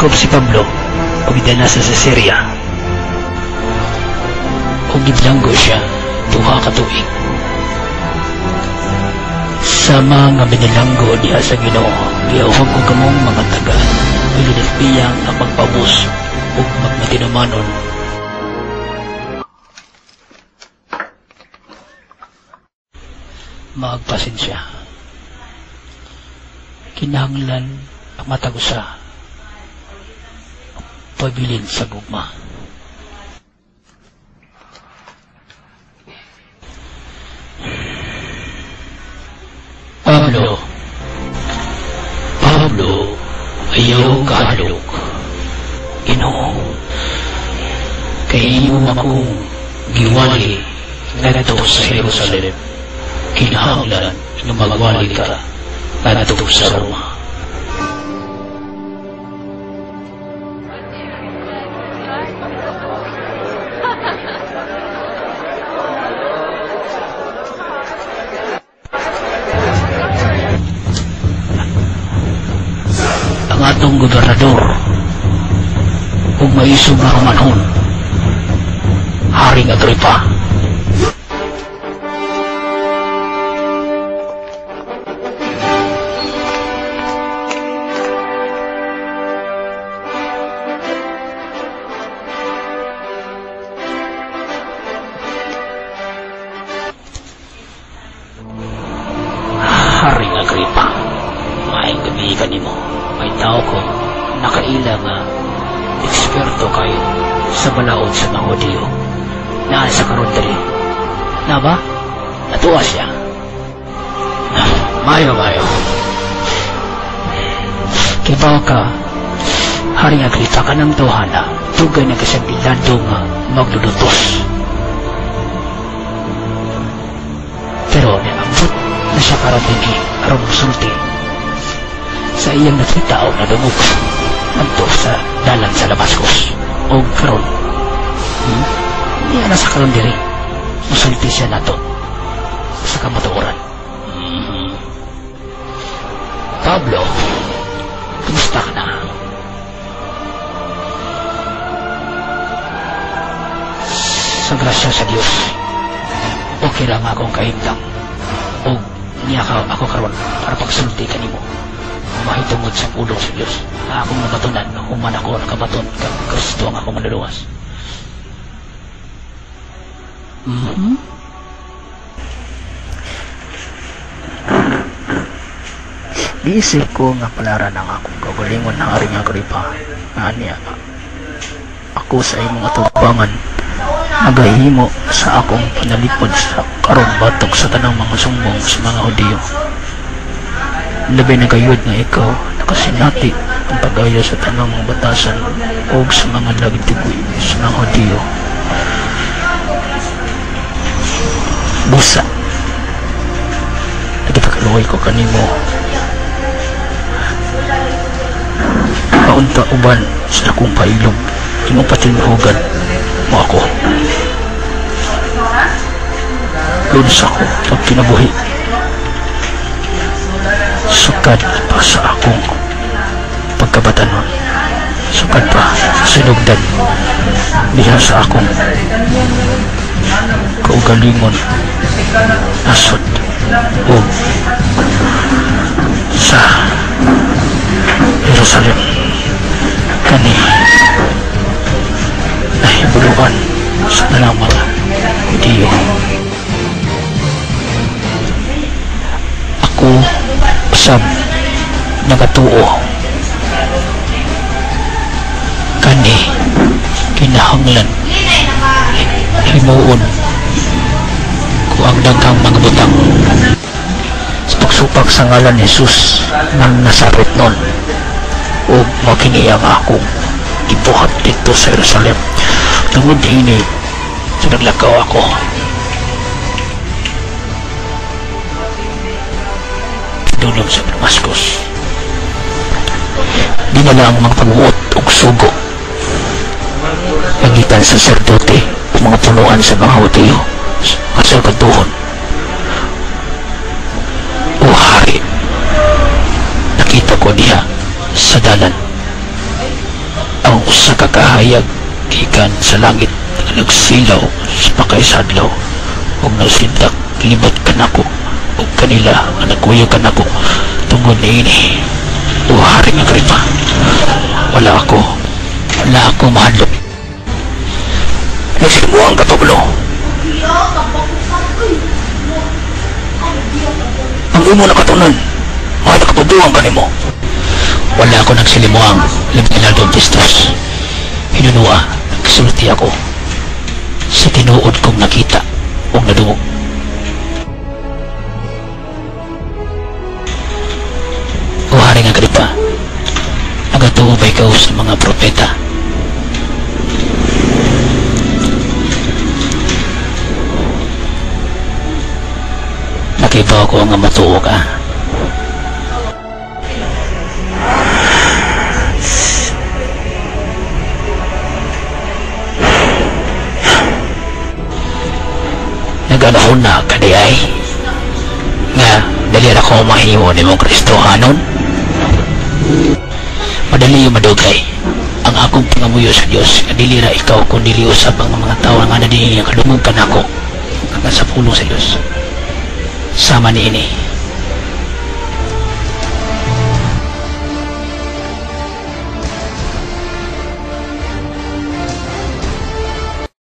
Gihakop si Pablo ug gidala sa Cesarea ug gibilanggo siya 2 ka tuig. Sama nga binilanggo diha sa Ginoo, giauhag ko kamong mga taga Philadelphia nga magpabos ug magmatinumanon. Magpasensya. Kinahanglan ang matag usa pabilin sa gugma. Pablo, Pablo, ayaw kahadlok. Ginoo, kay imo akong giwali ngadto sa Jerusalem. Kinahanglan nga magwali ka ngadto sa Roma. Ang atong gobernador ug maisog nga Romanhon, Haring Agripa. Haring Agripa, maayong gabi kanimo. May tao ko nakaila nga eksperto kayo sa balaod sa mga Hudiyo. Naa sa karon diri. Na ba? Natuwa siya. Mayo, mayo. Kibaw ka, Haring Agripa, kanang tawhana, dugay na kasang bilado nga maglulutos. Pero niabot na siya karon dinhi aron mosulti sa iyang nakita o nadungog ngadto sa dalan sa Damascus. Og karon, niya na sa karon diri, mosulti siya nato sa kamatuoran. Pablo, kumusta ka na? Sa grasya sa Dios, okay lang akong kahimtang. Og niya ka ako karon para pagsulti kanimo mahitungod sa pulong sa Dios. Akong nabatunan, human ako nakabaton kang Kristo ang akong manluluwas. Giisip ko nga palaran ang akong kaugalingon, Haring Agripa, nga niya ako sa imong atubangan nagahimo sa akong panalipod sa karon batok sa tanang mga sumbong sa mga Hudiyo. Labi na gayud nga ikaw nakasinati ang pag-ayo sa tanang mga batasan og sa mga lagtigoy sa mga Hudiyo. Busa, nagipakaluoy ko kanimo paunta uban sa akong pailob, imong patinhugan mo ako. Lunsa ko pagkinabuhi, sukad pa sa akong pagkabatanon, sukad pa sa sinugdan diha sa akong kaugalingon nasod o sa Jerusalem. Kani nahibuluan sa tanang mga Hudiyo. Ako usab nagatuo kani kinahanglan himuon ko ang daghang mga butang sa pagsupak sa ngalan ni Jesus ng Nazaret nun, ug makini ang akong gibuhat didto sa Jerusalem. Tungod hini sa naglakaw ako dulong sa Damascus, dinala ang mga pagbuot og sugo pagitan sa saserdote o mga punuan sa mga Hudiyo kasalbaduhon. O hari, nakita ko diha sa dalan Usa ka kahayag gikan sa langit nga nagsilaw sa pagkaisadlaw ug nagsindak libot kanako ug kanila nga nagkuyog kanako. Tungod niini, o Haring Agripa, wala ako mahadlok. Nagsilimuang ka, Pablo. Ang imo nakatunan, mga nakatuduang kanimo. Wala ako nagsilimuang labi na Don Festus. Hinunua, nagsulti ako sa tinuod kong nakita o nadungog. O Haring Agripa, nagatuo ba ikaw sa mga propeta? Nakibaw ko nga matuo ka. Nag-anahon na kadiay nga dali ra ko mahimo nimong Kristohanon. Madali yung madugay ang akong pangamuyo sa Dios nga dili ra ikaw kun dili usab ang mga tawo nga nadini kadungog kanako hanggang sa pulong sa Dios. Sama niini.